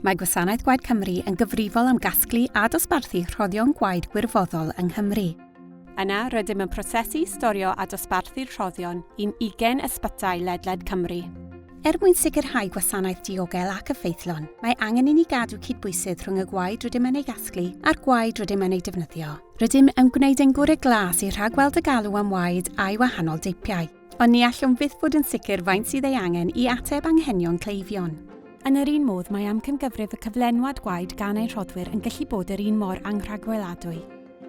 Mae Gwasanaeth Gwaed Cymru yn gyfrifol am gasglu a dosbarthu rhoddion gwaed gwirfoddol yng Nghymru. Yna, rydym yn prosesu, storio a dosbarthu'r rhoddion i'n ugain ysbytai ledled Cymru. Er mwyn sicrhau gwasanaeth diogel ac effeithlon, mae angen i ni gadw cydbwysedd rhwng y gwaed rydym yn ei gasglu a'r gwaed rydym yn ei defnyddio. Rydym yn gwneud ein gorau glas i rhagweld y galw am waed a'i wahanol deipiau. Ond ni allwn fyth fod yn sicr faint sydd ei angen i ateb anghenion cleifion. Yn yr un modd, mae amcangyfrif y cyflenwad gwaed gan ein rhoddwyr yn gallu bod yr un mor anrhagweladwy.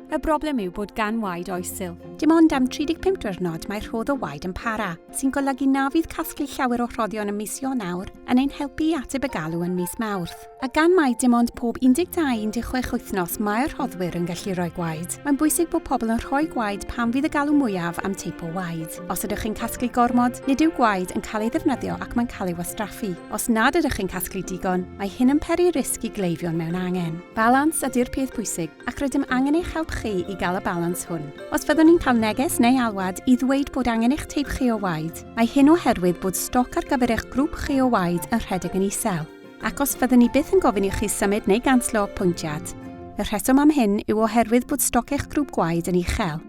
Y broblem yw bod gan waed oes sil. Dim ond am 35 diwrnod mae rhodd o waed yn para, sy'n golygu na fydd casglu llawer o rhoddion ym mis Ionawr yn ein helpu i ateb y galw yn mis Mawrth. A gan mai dim ond pob 12-16 wythnos mae'r rhoddwyr yn gallu rhoi gwaed, mae'n bwysig bod pobl yn rhoi gwaed pan fydd y galw mwyaf am teip o waed. Os ydych chi'n casglu gormod, nid yw gwaed yn cael ei ddefnyddio ac mae'n cael ei wastraffu. Os nad ydych chi'n casglu digon, mae hyn yn peri risg i gleifion mewn angen. Balans ydy'r peth pwysig, ac rydym angen eich help chi i gael y balans hwn. Os fyddwn ni'n cael neges neu alwad i ddweud bod angen eich teip chi o waed, mae hyn oherwydd bod stoc ar gyfer eich grŵp chi o waed yn rhedeg yn isel. Ac os fyddwn ni byth yn gofyn i chi symud neu ganslo apwyntiad, y rheswm am hyn yw oherwydd bod stoc eich grŵp gwaed yn uchel.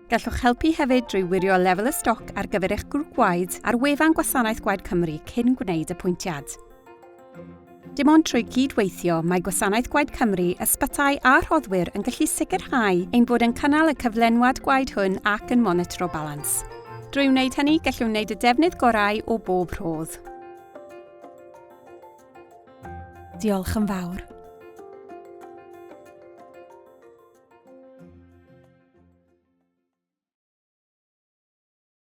Gallwch helpu hefyd drwy wirio lefel y stoc ar gyfer eich grŵp gwaed ar wefan Gwasanaeth Gwaed Cymru cyn gwneud apwyntiad. Dim ond trwy gyd-weithio mae Gwasanaeth Gwaed Cymru, ysbytai a rhoddwyr yn gallu sicrhau ein bod yn cynnal y cyflenwad gwaed hwn ac yn monitro balans. Drwy wneud hynny, gallwn wneud y defnydd gorau o bob rhodd. Diolch yn fawr.